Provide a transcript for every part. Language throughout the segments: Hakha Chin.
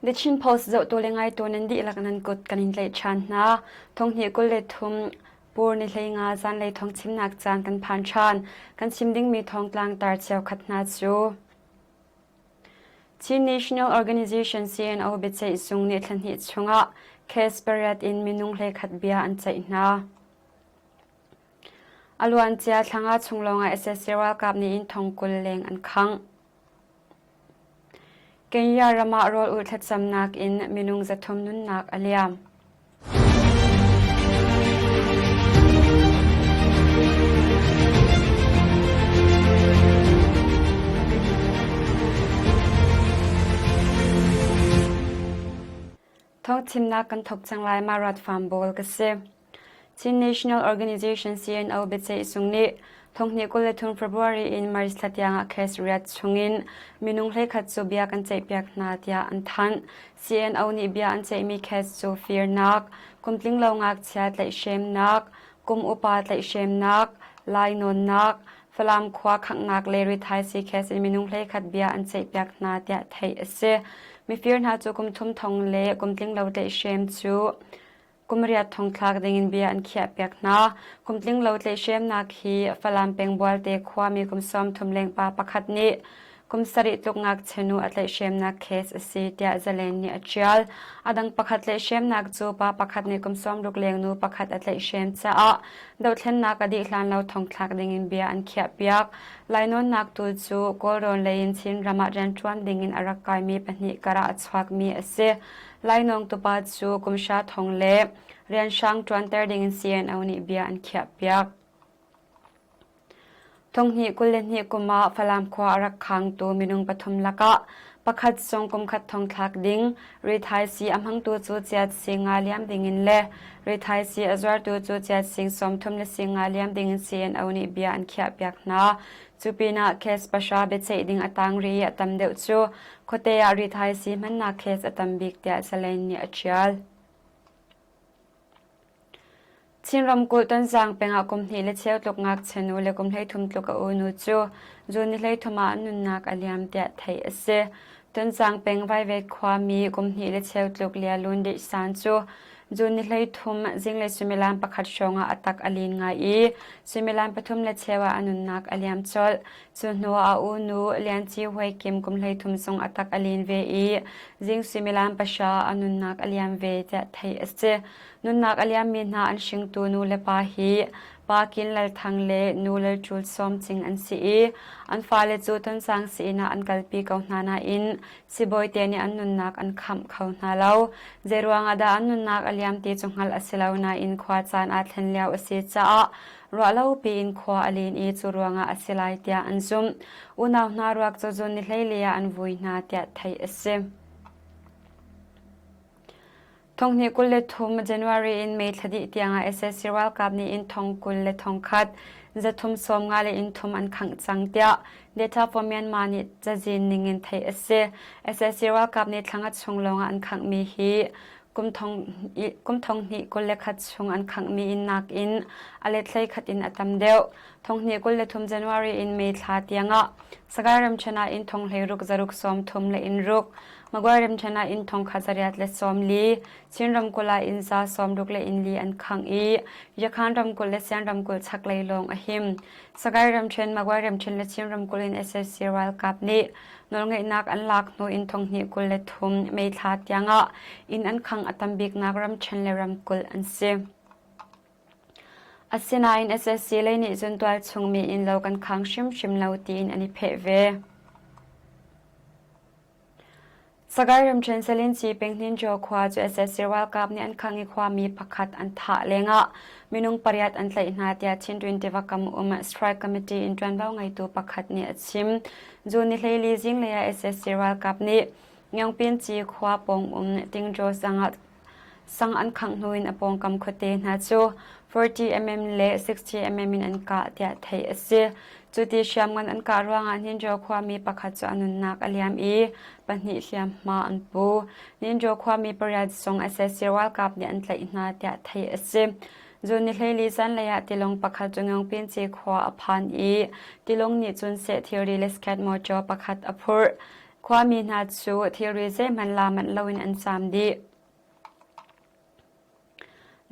The Chin Post zohtu le ngaitu nan dihlak nan kut kan in tlaih ṭhan hna. Thonghnih 23 Pur ni 15 zanlei thawngchimnak caan kan phan ṭhan. Kan chim dingmi thawngtlang tar cheukhat hna cu Chin National Organization CNO biaceih zung nih thla hnih chungah case pariat in minung 11 bia an ceih hna. A luancia thla nga chung lawngah sac ralkap nih inn thong 20 leng an khangh. Kenya ram ah rawl ulh thlacamnak in minung 300 nunnak a liam. Thawngchimnak kan thawk cang lai Marat Farm Bowl ka si. Chin National Organization CNO biaceih zung nih thonghnih 23 February in March thla tiangah case riat chungin minung 11 cu bia kan ceihpiak hna tiah an thanh. CNO nih bia an ceihmi case cu firnak, kumtlinglo ngakchia tlaihhremnak, kum upa tlaihhremnak, lainawnnak, Falam khua khanghnak le rithaisii case in minung 11 bia an ceihpiak hna tiah theih a si. Mifir hna cu kum thum thong le kumtlinglo tlaihhrem cu kum riat thong thlak dingin bia an khiahpiak hna. Kumtlinglo tlaihhremnak hi Falam peng Bualte khuami kum 30 leng pa pakhat nih kum sarih tluk ngakchia nu a tlaihhremnak case a si tiah Zalen nih a ṭial. A dang pakhat tlaihhremnak cu pa pakhat nih kum 60 leng nu pakhat a tlaihhrem caah dothlennak a dih hlan lo thongthlak dingin bia an khiahpiak. Lainawnnak tu cu Kawlrawn lei in Chinram ah rianṭuan dingin a rak kaimi pahnih karah a chuakmi a si. Lainawng tupa cu kum hra thong le rianhrang ṭuanter dingin CNO nih bia an khiahpiak. Thonghnih 22 kum ah Falam khua a rak khangtu minung pathum lakah pakhat zong kum khat thongthlak ding, rithaisii a hmangtu cu chiat sing nga liam dingin le rithaisii a zuartu cu chiat sing 30 le sing nga liam dingin CNO nih bia an khiahpiak hna. Cu pinah case pahra biaceih ding a tang rih i a tam deuh cu khuate ah rithaisii hmannak case a tam bik tiah Zalen nih a ṭial. Chin ramkulh Tonzang peng ah kum hnih le cheu tluk ngakchia nu le kum 13 tluk a unu cu June ni 33 ah an nunnak a liam tiah theih a si. Tonzang peng Vaivet khuami kum hnih le cheu tluk Lia Lun Dih San cu June ni 33 zinglei suimilam pakhat hrawng ah a tak a lin ngai i suimilam pathum le cheu ah a nunnak a liam colh. Cu hnu ah a unu Lian Ci Huai Kim kum 33 zong a tak a lin ve i zing suimilam pahra a nunnak a liam ve tiah theih a si. Nunnak a liammi hna an hringtu nu le pa hi Pa Kin Lal Thang le Nu Lal Ṭul Sawm Cing an si i an fale cu Tonsang sii ah an kalpi ko hna nain sibawite nih an nunnak an khamh kho hna lo. Zeiruang ah dah an nunnak a liam ti cu hngalh a si lo nain khua caan aa thlen lio a si caah ruahlopi in khua a lin i cu ruangah a si lai tiah an zumh. Unau hna ruak cu zun ni 14 ah an vui hna tiah theih a si. Thonghnih 23 January in May thla dih tiangah sac ralkap nih inn thong 20 le thong khat zathum 50 le inn thum an khangh cang tiah Data for Myanmar nih cazin ningin theih a si. sac ralkap nih thla nga chung lawngah an khanghmi hi kum thong hnih 21 chung an khanghmi inn nakin a let 11 in a tam deuh. Thonghnih 23 January in May thla tiangah Sagaing ramṭhen ah inn thong 16 zaruk 30 le inn ruk Magway ramṭhen ah inn thong kha 840, Chin ramkulh ah inn 60 le inn li an khangh i Yakhan ramkulh le Sian ramkulh chaklei lawng a him. Sagaing ramṭhen, Magway ramṭhen le Chin ramkulh in sac ralkap nih nawlngeihnak an lak hnu inn thong hnih 23 May thla tiangah inn an khangh a tam biknak ramṭhen le ramkulh an si. Asinain sac lei nih cun tualchung mi innlo kan khang hrimhrim lo tiin an i pheh ve. Sagaing ramṭhen Salinci peng Hninjaw khua cu sac ralkap nih an khangh i khuami pakhat an thah lengah minung pariat an tlaih hna tiah Chindwin tiva kam um Strike Committee in ṭuanvo ngeitu pakhat nih a chim. June ni 14 zinglei ah sac ralkap nih Ngyongpinci khua pawng um Tingjaw sang ah Sang an khangh hnu in a pawngkam khuate hna cu 40 mm le 60 mm in an kah tiah theih a si. Cu ti hriamngan an kah ruangah Ninjaw khuami pakhat cu a nunnak a liam i pahnih hliamhma an pu. Ninjaw khuami pariat zong sac ralkap nih an tlaih hna tiah theih a si. Zun ni 14 zanlei ah tilawng pakhat cu Ngyongpinci khua a phan i tilawng nih cun seh thilri le sket mawṭaw pakhat a phurh. Khuami hna cu thilri zeihmanh la manh loin an caam dih.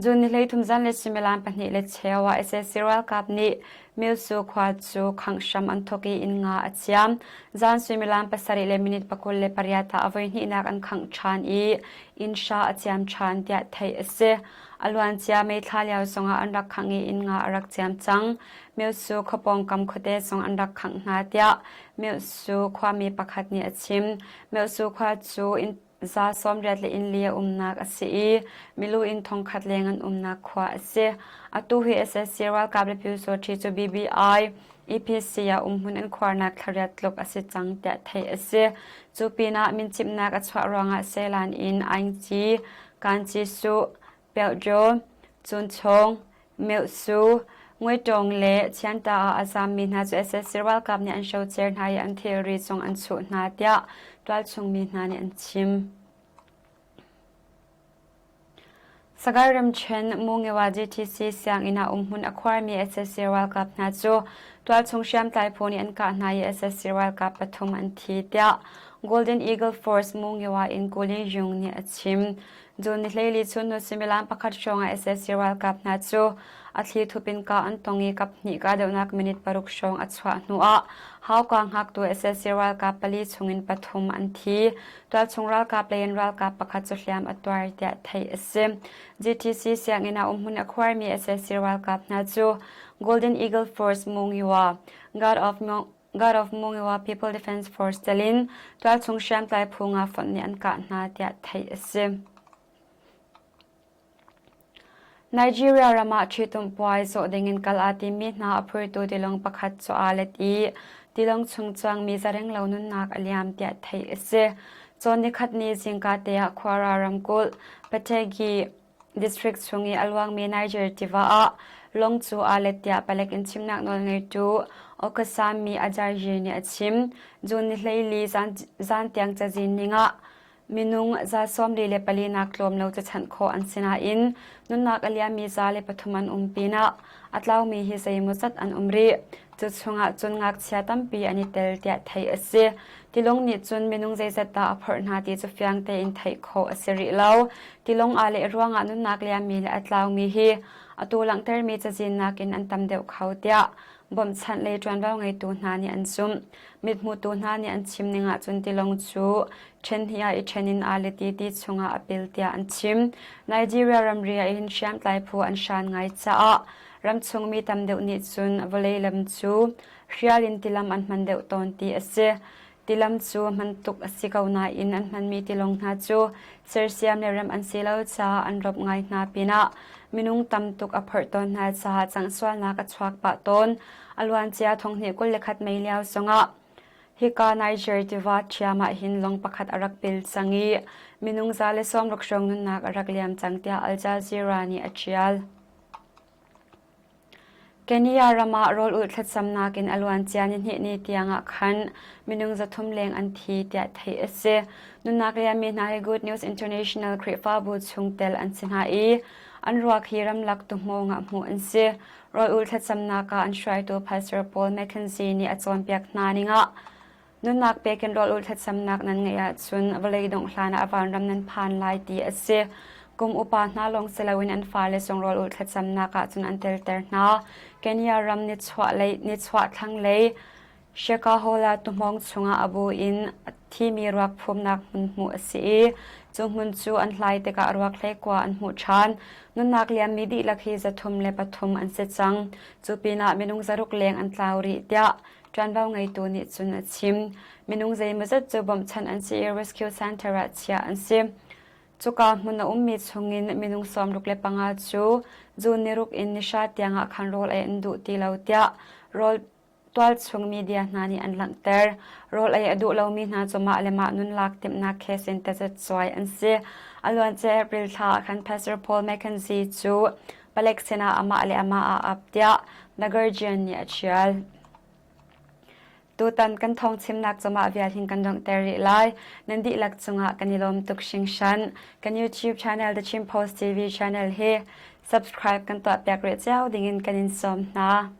June ni 13 zan le suimilam pahnih le cheu ah sac ralkap nih Milsu khua cu khangh hram an thawk i inn nga a ciam. Zan suimilam pasarih le minute 28 ah a voihnihnak an khangh ṭhan i inn hra a ciam ṭhan tiah theih a si. A luancia May thla lio zongah an rak khangh i inn nga a rak ciam cang. Milsu khua pawngkam khuate zong an rak khangh hna tiah Milsu khuami pakhat nih a chim. Milsu khua cu inn 180 le inn li a umnak a si i milu inn thongkhat leng an umnak khua a si. Atu hi SSC ralkap le Pyusawṭhi cu BBI, EPC ah umhmun an khuarnak thlariat tluk a si cang tiah theih a si. Cu pinah mincimhnak a chuah ruangah Selan in Aingci, Kanci Suh, Pelhjaw, Cunchawng, Meuhsu, Nguitawng le Chianta ah a zaammi hna cu sac ralkap nih an hrocer hna i an thilri zong an chuh hna tiah tualchung mi hna nih an chim. Sagaing ramṭhen Mungewa GTC sianginn ah umhmun a khuarmi sac ralkap hna cu tualchung hriamtlai phu nih an kah hna i sac ralkap pathum an thi tiah Golden Eagle Force Mungewa in Kulin Yung nih a chim. June ni 14 chun hnu suimilam pakhat hrawng ah sac ralkap hna cu a thli thup in kah an tong i kaphnih kahdohnak minute paruk hrawng a chuah hnuah hauka hngaktu sac ralkap pali chungin pathum an thi. Tualchung ralkap lei in ralkap pakhat cu hliam a tuar tiah theih a si. GTC sianginn ah umhmun a khuarmi sac ralkap hna cu Golden Eagle Force Mungyiwa, God of God of Mungiwa People Defense Force tel in tualchung hriamtlai phu nga fonh nih an kah hna tiah theih a si. Nigeria ram ah ṭhitumh puai zawh dingin kal aa timmi hna a phurtu tilawng pakhat cu aa let i tilawng chung cuangmi zarenglo nunnak a liam tiah theih a si. Cawn nikhat ni zingka te ah Kwara ramkulh Pategi District chung i a luangmi Niger tiva ah lawng cu aa let tiah palek in chimnak nawlngeitu Okasami Ajayi nih a chim. June ni 14 zan tiang cazin ning ah minung 44 nak tlawm lo cachanh khawh an si nain nunnak a liammi 103 an um pinah a tlaumi hi zeimawzat an um rih. Cu chungah cun ngakchia tampi an i tel tiah theih a si. Tilawng nih cun minung zeizat dah a phorh hna ti cu fiang tein theih khawh a si rih lo. Tilawng aa leh ruangah nunnak liammi le a tlaumi hi atu langhtermi cazin nakin an tam deuh kho tiah bawmhchanh lei ṭuanvo ngeitu hna nih an zumh. Mithmutu hna nih an chim ning ahcun tilawng cu ṭhen hnih ah i ṭhen in aa let i ti chungah a pil tiah an chim. Nigeria ramri ah hin hriamtlai phu an hran ngai caah ramchung mi tam deuh nih cun vawlei lam cu hrial in tilam an hman deuh tawn ti a si. Tilam cu hman tuk a si ko nain an hmanmi tilawng hna cu sersiam le remh an si lo caah an rop ngai hna pinah minung tam tuk a phorh tawn hna caah cangh-sualnak a chuak pah tawn. A luancia thonghnih 21 May lio zongah hika Niger tiva ṭhiam ah hin lawng pakhat a rak pil cang i minung 160 hrawng nunnak a rak liam cang tiah Al Jazeera nih a ṭial. Kenya ram ah rawl-ulh thlacamnak in a luancia nihnih ni tiangah khan minung 300 leng an thi tiah theih a si. Nunnak liammi hna hi Good News International Khrihfabu chungtel an si hna i an ruak hi ramlak tuhmawng ah hmuh an si. Rawl-ulh thlacamnak ah an hruaitu Pastor Paul McKenzie nih a cawnpiak hna ningah Nunnak pek in rawl-ulh thlacamnak nan ngeih ahcun vawlei dongh hlanah vanram nan phan lai ti a si. Kum upa hna lawng si loin an fale zong rawl-ulh thlacamnak ahcun an telter hna. Kenya ram nichuahlei nichuah thlanglei Shakahola tuhmawng chungah a bu in a thimi ruak phumnak hmun hmuh a si i cu hmun cu an hlai tikah ruak hleikua an hmuh ṭhan. Nunnak liammi dihlak hi 303 an si cang. Cu pinah minung 600 leng an tlau rih tiah Ṭuanvo ngeitu nih cun a chim. Minung zeimawzat cu bawmhchanh an si i rescue center ah chiah an si. Cuka hmun a ummi chungin minung 65 cu June ni ruk in ni hra tiangah khan rawl ei an duh ti lo tiah rawl tualchung media hna nih an langhter. Rawl ei a duh lomi hna cu mah le mah nunlak timhnak case in tazacuai an si. A luancia April thla ah khan Pastor Paul McKenzie cu palek sinah amah le amah aa ap tiah The Guardian nih a ṭial. Tutan kan thawng chimnak cumah vial hin kan donghter rih lai. Nan dihlak cungah kan i lawm tuk hringhran. Kan YouTube channel The Chin Post TV channel hi subscribe kan tuah piak rih cio dingin kan in sawm hna.